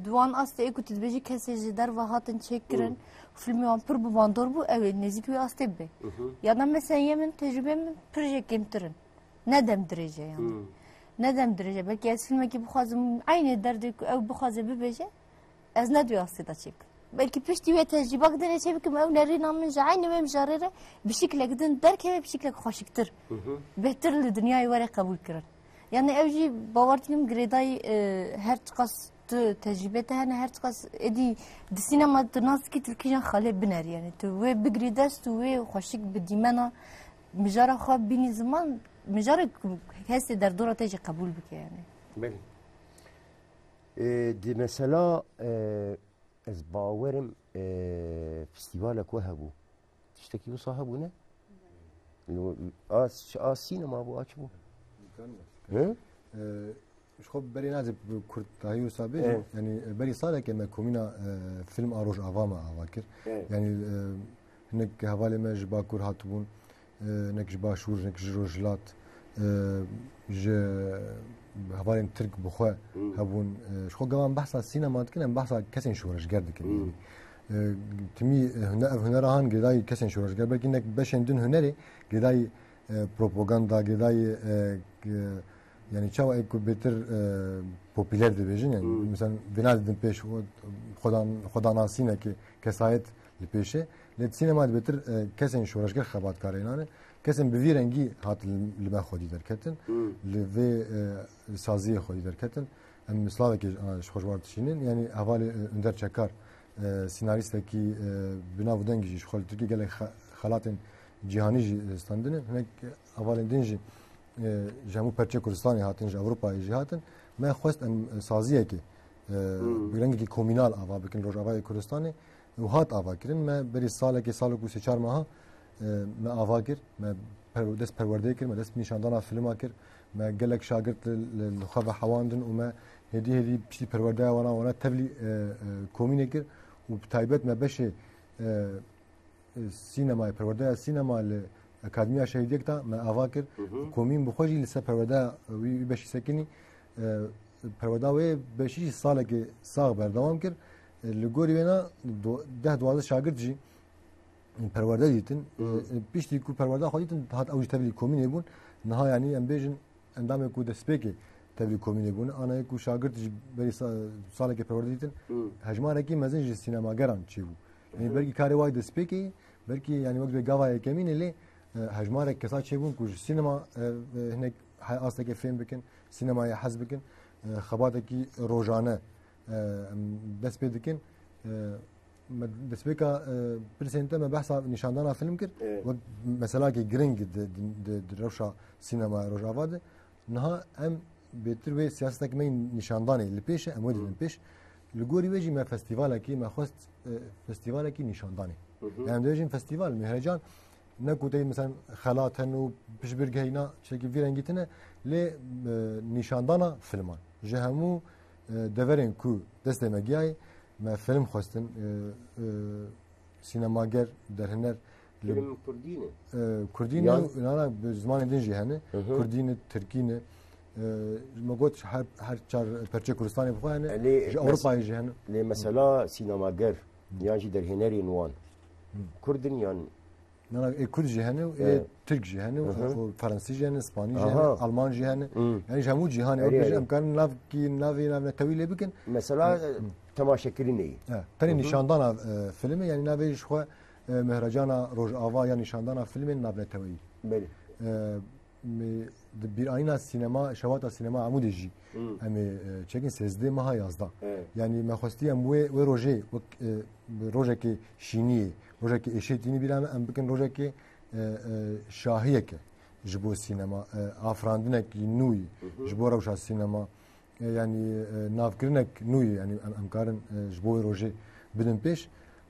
Di wan astê ê ku tu dibêjî kesê ji derve hatin çêkirin, filmê wan pir bi bandor bû, ew ê nêzîk wê astê bibe. Ya da mesela yê min, tecrûbeyê min pir jê kêmtir in. Ne dem dirêj e yani. Ne dem dirêj e. Belkî ez filmekî bixwazim, eynê derdê ku ew bixwaze bibêje, ez ne di wê astê de çêkim. Belkî piştî wê tecrîbak dinê çêbikim, ew nerîna min ji eynê wê mijarê re bi şiklek din derkeve, bi şiklek xweşiktir, bêhtir li dinyayê were qebûl kirin. Yani ew jî bawer dikim girêdayî, e, her çiqas tu tecrûbê te hene, her çiqas êdî di sînema tu nas dikî tu li kîjan xalê binerî, yani tu wê bigirî dest û wê xweşik bi dîmena mijara xwe bînî ziman, mijarek ku kesê derdora te jî qebûl bike yani. Belê. E, di mesela, e, ez bawerim, e, festîvalek we hebû. Tiştekî wisa hebû ne? A, a sînema bû, a çi bû? He? E, ji xwe berê nazê bi Kurd dahî wisa bêjim. Evet. Yani, e, berî salekê me komîna, e, film a Rojava me ava kir. Evet. Yani, e, hinek hevalê me ji Bakur hatibûn, e, hinek ji Başûr, hinek ji Rojhilat, e, ji hevalên Tirk bi xwe hebûn. E, ji xwe gava em behsa sînema dikin, em behsa kesên şoreşger dikin. Yani, e, timî, e, hune-, ev hunera han girêdayî kesên şoreşger, belkî hinek beşên din hunerê girêdayî e, propaganda, girêdayî, e, e, yani çawa ê ku bêtir, e, popüler dibêjin, yani mesela vêna didin pêş, xwedan-, xwedanasînekê, kesayet li pêşê. Lê di sînema de bêtir, e, kesên şoreşger xebatkarê înan e. Kesên bi vî rengî hat li, li me xwedî derketin. Li vê, e, saziyê xwedî derketin. Em slavekê ji, ji xwe ji war dişînin. Yani hevalê, e, Önder Çakar, e, senarîstekî, e, bi nav û dengî jî ji xwe li Tirkiyê gelek xe-, xelatên cîhanî jî, e, standine. Hinek hevalên din jî, e, ji hemû perçê Kurdistanê hatin, ji Ewropayê jî hatin. Me xwest em, e, saziyekê, e, bi rengekî komînal ava bikin Rojavayê Kurdistanê. Û hat ava kirin. Me berî salekê, salek û sê çar meha, e, me ava kir. Me per-, dest perwerdeyê kir, me dest nîşandana filma kir. Me gelek şagirt li, li, li xwe ve hewandin û me hêdî hêdî piştî perwerdeya wana, wana tevlî, e, e, komînê kir û bi taybet me beşê, e, e, sînemayê, perwerdeya sînema li Akademiya Şehîdiyek de me ava kir. Komîn bi xwe jî li ser perwerdeya wî, wî beşî sekinî, e, perwerda wê beşî jî salekê sax berdewam kir. E, li gorî wêna do-, deh duwazdeh şagirt jî perwerde dîtin. E, e, piştî ku perwerda xwe dîtin, hat ew jî tevlî komînê bûn. Niha yanî em bêjin endamê ku destpêkê tevlî komînê bûn. Ana yê ku şagirt ji berî sa-, salekê perwerde dîtin, hejmarekî mezin ji sînemageran çêbû. Yanî belkî karê wayê destpêkê, belkî yanî wek vê gava yekemîn e lê, e, hejmarek kesa çêbûn ku ji sînema, e, e, hinek he-, astekê fêm bikin, sînemayê hez bikin, e, xebatekî rojane, e, em dest pê dikin. E, me destpêka, e, pirsên te me behsa nîşandana film kir. Evet. Wek meselakê giring di, di, di, di rewşa sînemaya Rojava de. Niha em bêtir wê siyasetek me yî nîşandanê li pêş e, em wê didin pêş. Li gorî wê jî me festîvalekî, me xwest, e, festîvalekî nîşandanê. Yani em dibêjin festîval, mêhrecan, ne ku tê mesela xelat hene û piştbirgehîna çekî vî rengî tine, lê, e, nîşandana filman. Ji hemû, e, deverên ku destê me giyayê, me film xwestin, e, e, sînemager, derhêner li Film kurdî ne? E, kurdî ne Yan û nana bi zimanê din jî hene. Kurdî ne, tirkî ne. E, me got her, her çar perçê Kurdistanê bi xwe hene. Lê Ji mes- Ewropayê jî hene. Lê mesela sînemager yan jî derhênerên wan Kurd in yan Nana ê Kurd jî hene û ê Evet. Tirk jî hene û, Hı hı. û Fransî jî hene, Spanî jî hene, Aha. Alman jî hene. Hı. Yani ji hemû cîhanê Erê, wek bêjin erê. em karin navkî, navê navnetewî lê bikin. Mesela, Hı. temaşekirinê yî. Evet. Tenê Hı hı. nîşandana, e, filmê, yani navê ji xwe, e, Mehrecana Rojava ya nîşandana filmên navneteweyî. Belê. E, me, di bîranîna sînema, şewata sînema Amûdê jî Hı. em ê, e, çekin sêzdeh meha yazdeh. Evet. Yani me xwestî em wê, wê rojê wek, e, rojekê şîniyê, rojekê êşê tînî bîra me, em bikin rojekê, e, e, şahiyeke ji bo sînema, e, afirandinekî nû yî Hı hı. ji bo rewşa sînema, e, yanî, e, navkirinek nû yî, yanî em, em karin, e, ji bo wê rojê bidin pêş.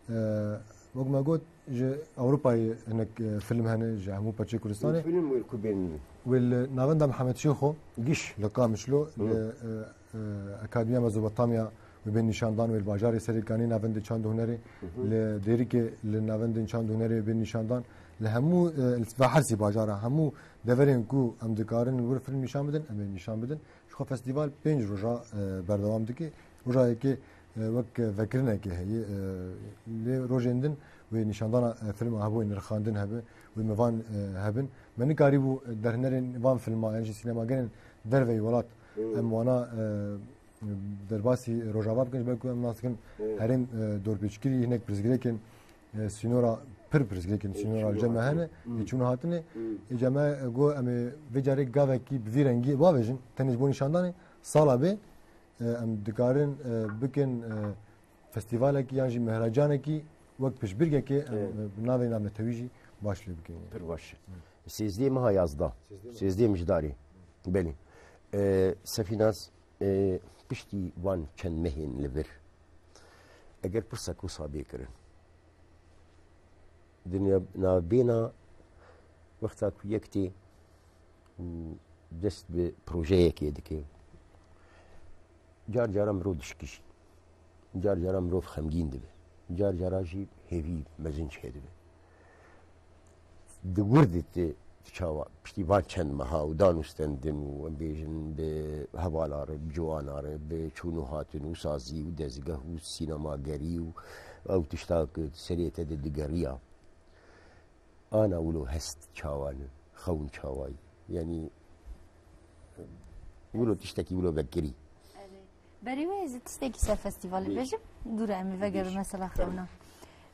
E, wek me got, ji Ewropayê hinek, e, film hene, ji hemû perçê Kurdistanê. Film wê ku bên? Wê li Navenda Mihemed Şêxo, Giş. Li Qamişlo, Hı. li, e, e, Akademiya Mezopotamya wê bên nîşandan, wê li bajarê Serêkanê navendê çand û hunerê, Hı hı. li Dêrikê li navendên çand û hunerê wê bên nîşandan, li hemû, e, li ve hersî bajara, hemû deverên ku em dikarin li wir film nîşan bidin, em ê nîşan bidin. Ji xwe festîval pênc roja, e, berdewam dike. Roja yekê, e, wek, e, vekirinekê heye. E, lê rojên din wê nîşandana, e, filma hebû, wê nirxandin hebe, wê mivan, e, hebin. Me nikarîbû, e, derhênerên van filma, yan jî sînemagerên derveyî welat, Hmm. em wana, e, derbasî Rojava bikin, ji ber ku em nas dikin Hmm. herên, e, dorpêçkirî hinek pirsgirêkên, e, sînora, pir pirsgirêkên Ê, sînora li cem me hene, Hmm. ê çûn hatinê. Hmm. Ê cem me, e, got em ê vê carê gavekî bi vî rengî bavêjin, tenê ji bo nîşandanê, sala bê, e, em dikarin, e, bikin, e, festîvalekî yan jî mehrecanekî wek piştbirgekê em, Evet. e, bi navê navnetewî jî baş lê bikin. Pir baş. Sêzdê meha yazda. Sêzdê meha. Sêzdê Mijdarê. Belê. E, Sefînaz, e, piştî van çend mehên li vir, eger pirsa ku sabê kirin, Dinya navbêna wexta ku yek tê û dest bi projeyekê dike, car cara mirov dişkîşî, car cara mirov xemgîn dibe, car cara jî hêvî mezin çêdibe. Di wir de tu, tu çawa piştî van çend meha û dan û stendin û, em bêjin, bi hevala re, bi ciwana re, bi çûn û hatin û sazî û dezgeh û sînemagerî û ew tişta ku serê te de digeriya, ana wilo hest çawa ne, xewn çawa ye? Yanî wilo tiştekî wilo vekirî. Erê. Berî wê ez ê tiştekî ser festîvalê Bê. bêjim. Dûre em ê vegerin Bêj. mesela Fermo. xewna.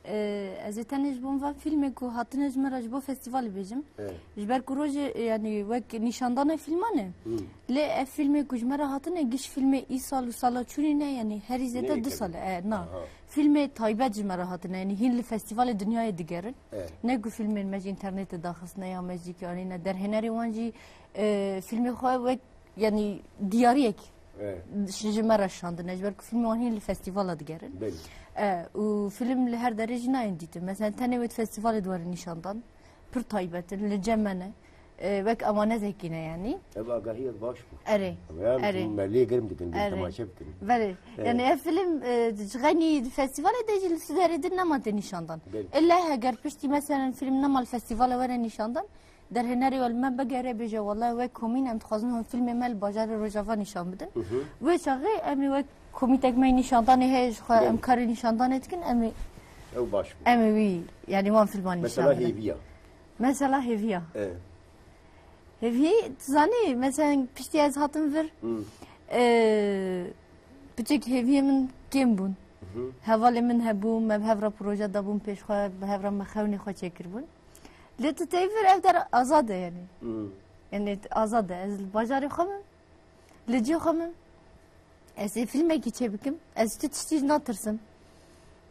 Ee, ez ê tenê ji bo van filmê ku hatine ji me re ji bo festîvalê bêjim. Evet. Ji ber ku rojê, e, yanî wek nîşandana filman e. Hmm. Lê ev filmê ku ji me re hatine giş filmê îsal û sala çûnî ne, yanî herî zêde Ne du yekê. sal e. E, na. Aha. Filmê taybet ji me re hatine, yanî hîn li festîvalê dinyayê digerin. Evet. Ne ku filmên me ji înternetê daxistine ya me jî anîne derhênerê wan jî, e, filmê xwe wek, yanî diyariyek Evet. ji, ji me re şandine, ji ber ku filmê wan hîn li festîvala digerin. Belê. E, û film li her derê jî nayên dîtin. Mesela tenê wê di festîvalê de werin nîşandan. Pir taybet in, li cem me ne. E, wek emanetekî ne yanî. Ev agahiyek baş bû. Erê. Ev ya Erê. me lê germ dikin, Erê. temaşe bikin. Belê. Evet. Yanî ev film, e, ji xeynî di festîvalê de jî li Siderê din nema tê nîşandan. Belê. Illa heger piştî, meselen, film nema li festîvala were nîşandan, derhênerê wê li me bigere, bêje, "Wele wek komîn em dixwazin hûn filmê me li bajarê Rojava nîşan bidin." Hı hı. Wê çaxê em ê wek komîtek me nîşandanê heye, ji xwe Belê. em karê nîşandanê dikin, em ê, Ew baş bû. em ê wî, yanî wan filman Mesela nîşan bidin. Hêviya. Mesela Hêviya. E. Hêviyê, tu zanî, mesela piştî ez hatim vir, Hı. e, piçek hêviyê min kêm bûn. Hı hı. Hevalê min hebû, me bi hev re proje dabûn pêş xwe, bi hev re me xewnê xwe çêkiribûn. Lê tu tê vir ev der azad e, yanî. Hmm. Yanî azad e. Ez li bajarê xwe bim, li cihê xwe bim. Ez ê filmekî çêbikim. Ez tu tiştî natirsim.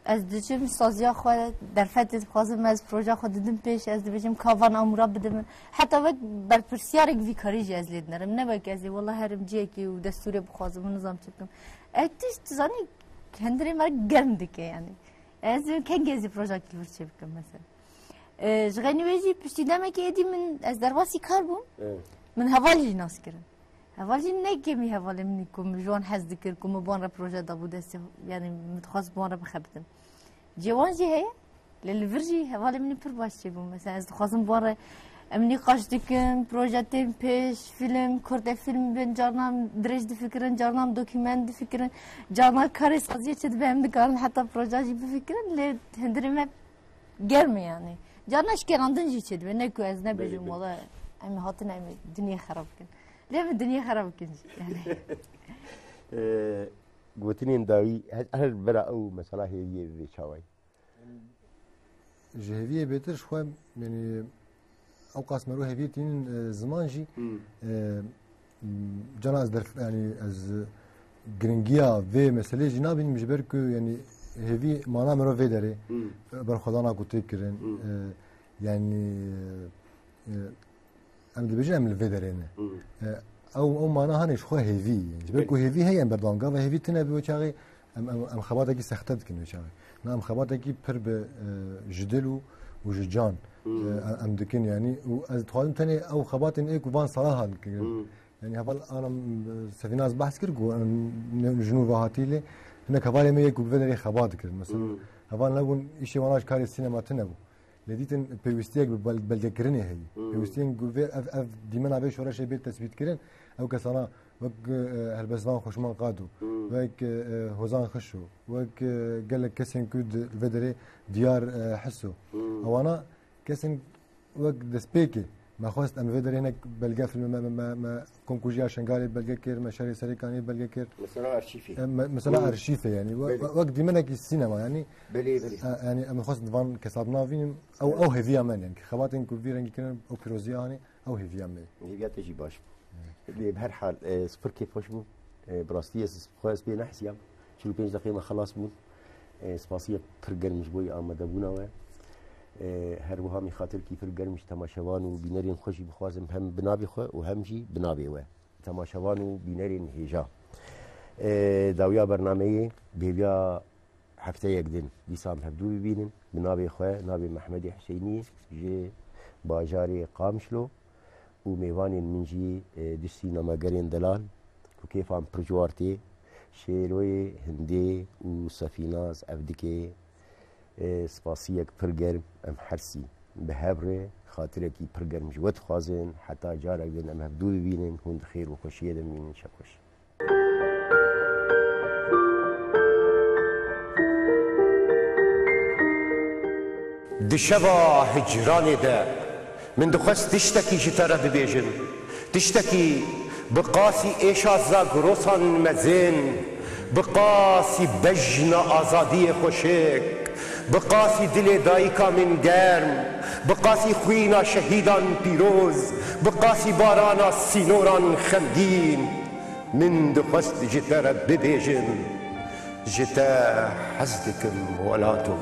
Ez diçim saziya xwe, derfetê dixwazim, ez projeya xwe didim pêş, ez dibêjim ka van amûra bide min. Heta wek berpirsiyarek vî karî jî ez lê dinerim. Ne wek ez ê wela herim cihekî û destûrê bixwazim û nizam çi bikim. Ev tişt, tu zanî, hundirê me germ dike, yanî. Ez ê kengê ez ê projeyekî li vir çêbikim, mesela. E, ji xeynî wê jî piştî demekê êdî min, ez derbasî kar bûm. Evet. Min heval jî nas kirin. Heval jî ne kêmî hevalê min ku min ji wan hez dikir, ku min bi wan re proje dabû destê, yanî min dixwest bi wan re bixebitim. Cihê wan jî heye, lê li vir jî hevalê min pir baş çêbû. Mesela ez dixwazim bi wan re, em nîqaş dikin, proje tên pêş, fîlm, kurtê fîlm bin, carna dirêj difikirin, carna dokument difikirin, carna karê saziyê çi dibe em dikarin heta proje jî bifikirin, lê hundirê me germ e yanî. Carna şkerandin jî çêdibe. Ne ku ez nebêjim, Belê, belê. wala em ê hatin em ê dinyê xerab bikin. Lê em ê dinyê xerab bikin jî. Yanî. Ee, gotinên dawî her, her bera ew mesela hêviyê bibê çawayî. Ji hêviyê bêtir ji xwe, yanî, ew qas mero hêviyê tînin, e, ziman jî, Hmm. e, m, cana ez derf-, yanî ez giringiya vê meselê jî nabînim, ji ber ku, yanî, hêvî mana mero vê derê, Hmm. e, berxwedana ku tê kirin, Hmm. e, yanî, e, em dibêjin em li vê derê ne. Hmm. E, ew, ew mana hane ji xwe hêvî ye. Ji ber Belê. ku hêvî heye em berdewam, gava hêvî tune bi wê çaxê Em, em, em xebatekî sexte dikin wê çaxê. Na, em xebatekî pir bi, e, ji dil û, û ji can, Hmm. e, em, em dikin, yanî, û ez dixwazim tenê ew xebatên ê ku van sala hat dikin. Hmm. Yanî, heval ana, e, Sevînaz behs kir ku em ne, ji nû ve hatî lê hinek hevalê me yê ku bi vê derê xebat dikirin. Mesela, Hmm. heval nebûn, îşê wan ji karê sînema tune bû. Lê dîtin pêwîstiyek bi bel-, belgekirinê heye. Hmm. Pêwîstiyên ku vê ev, ev dîmena vê şoreşê bê tesbîtkirin, ew kesana Wek, e, helbestvan Xweşman Qado, wek, e, Hozan Xişo, wek, e, gelek kesên ku di, li vê derê Diyar, e, Hiso. Ewana kesên wek destpêkê me xwest em vê derê hinek belge filme me, me, me, me Komkujiya Şengalê belge kir, me Şerê Serêkaniyê belge kir. Mesela arşîfê. E, me, mesela arşîfê, yani, we-, Belê. we-, wek dîmenekî sînema, yani. Belê, belê. E, yani, em xwest van kesab navînim, ew, ew hêviya me, yani, ki xebatên ku vî rengî kirin, ew pîroziya hanê, ew hêviya me. Hêviya te jî baş bû. Lê bi her hal, e, pir kêfxweş bû. E, bi rastî ez xwe ez pê nehesiyam. Çil û pênc deqê me xelas bûn. E, spasiya pir germ ji bo amadebûna we. E, her wiha mî xatirkî pir germ ji temaşevan û bînerên xwe jî bixwazim hem bi navê xwe û hem jî bi navê we. Temaşevan û bînerên hêja. E, dawiya bernameyê bi hêviya hefteyek din dîsa em hevdû bibînin. Bi navê xwe, navê Mehmedê Huseyinî ji bajarê Qamişlo û mêvanên min jî, e, du sînemagerên delal ku kêfan pir ji war tê, Şêroyê Hindê û Sefînaz Evdikê, e, spasiyek pir germ em hersî bi hev re xatirekî pir germ ji we dixwazin. Heta carek din em hevdû bibînin, hûn di xêr û xweşiyê de bimînin. Şev xweş. Di şeva hicranê de min dixwest tiştekî ji te re bibêjim. Tiştekî bi qasî êşa Zagrosan mezin, bi qasî bejna azadiyê xweşik, bi qasî dilê dayika min germ, bi qasî xwîna şehîdan pîroz, bi qasî barana sînoran xemgîn. Min dixwest ji te re bibêjim, ji te hez dikim welato.